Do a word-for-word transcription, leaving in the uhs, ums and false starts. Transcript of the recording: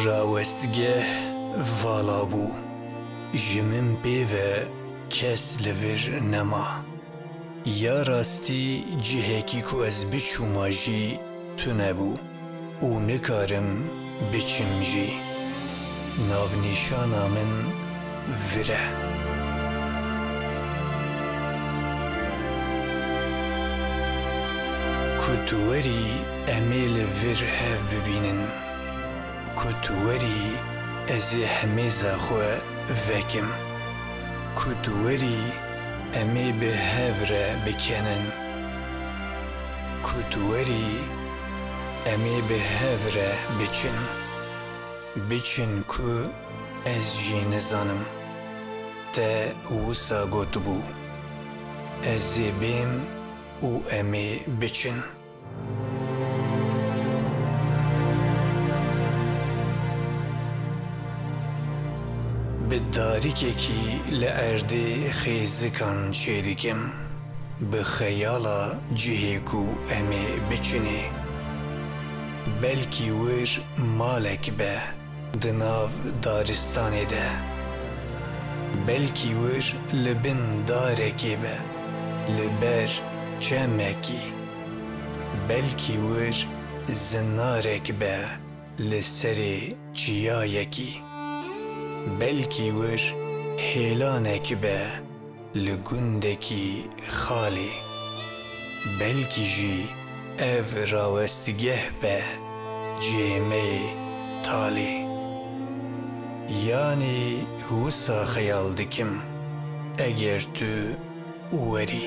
Rawestgeh vala bû. Ji min pê ve kes li vir nema. Ya rastî cihekî ku ez biçûma jî tune bû û nikarim biçim jî. Navnîşana min vir e. Ku tu werî, em ê li vir hev bibînin. Ku tu werî, ez ê hemêza xwe vekim. Ku tu werî, em ê bi hev re bikenin. Ku tu werî, em ê bi hev re biçin. Biçin ku ez jî nizanim. Te wisa gotibû, ez ê bêm û em ê biçin. Bi darîkekî li erdê xêzikan çêdikim, bi xeyala cihê ku em ê biçinê. Belkî wir malek be di nav daristanê de. Belkî wir li bin darekê be, li ber çemekî. Belkî wir zinarek be li serê çiyayekî. Belkî wir hêlanek be li gundekî xalî. Belkî jî ev rawestgeh be cihê me yê talî. Yanî wisa xeyal dikim, eger tu werî.